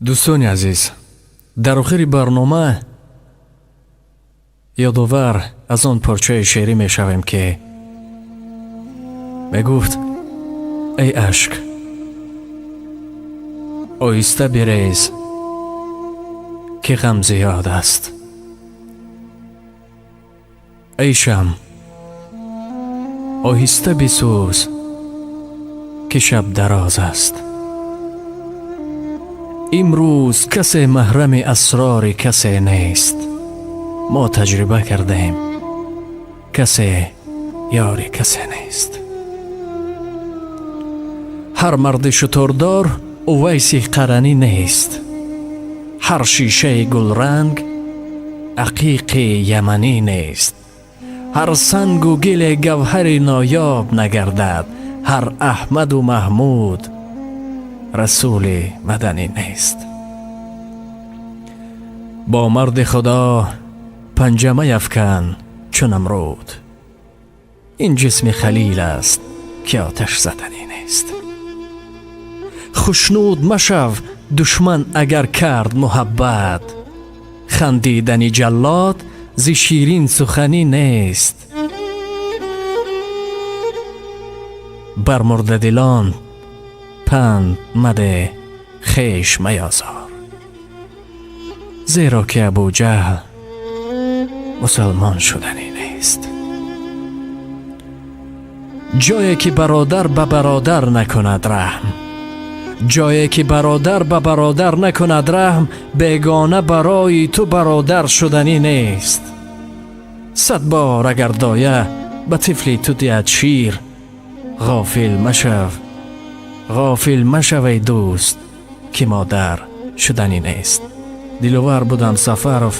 Дӯстони азиз, дар охири барнома ёдовар аз он порчаи шеърӣ мешавем, ки мегуфт: «Эй ашк, оҳиста бирез, ки ғам зиёд аст. Эй шамъ, оҳиста бисӯз, ки шаб дароз аст. Имрӯз касе маҳрами асрори касе нест. Мо таҷриба кардем, касе ёри касе нест. Ҳар марди шутурдор Увайси Қаранӣ нест. Ҳар шишаи гулранг ақиқи яманӣ нест. Ҳар сангу гиле гавҳари ноёб нагардад. Ҳар Аҳмаду Маҳмуд расули маданӣ нест. Бо марди Худо панҷа маяфкан чу Намруд. Ин ҷисми халил аст, ки оташ заданӣ нест. Хушнуд машав, душман агар кард муҳаббат. Хандидани ҷаллод зи ширин суханӣ нест. Бар мурдадилон панд мадеҳ, хеш маёзор, зеро ки Абуҷаҳл мусалмон шуданӣ нест. Ҷое ки бародар ба бародар накунад раҳм, ҷое ки бародар ба бародар накунад раҳм, бегона барои ту бародар шуданӣ нест. 100 бор агар доя ба тифли ту диҳад шир, ғофил машав, ғофил машав, эй дӯст, ки модар шуданӣ нест». Диловар будам Сафаров.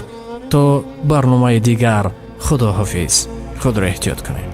То барномаи дигар, худоҳофиз, худро эҳтиёт кунед.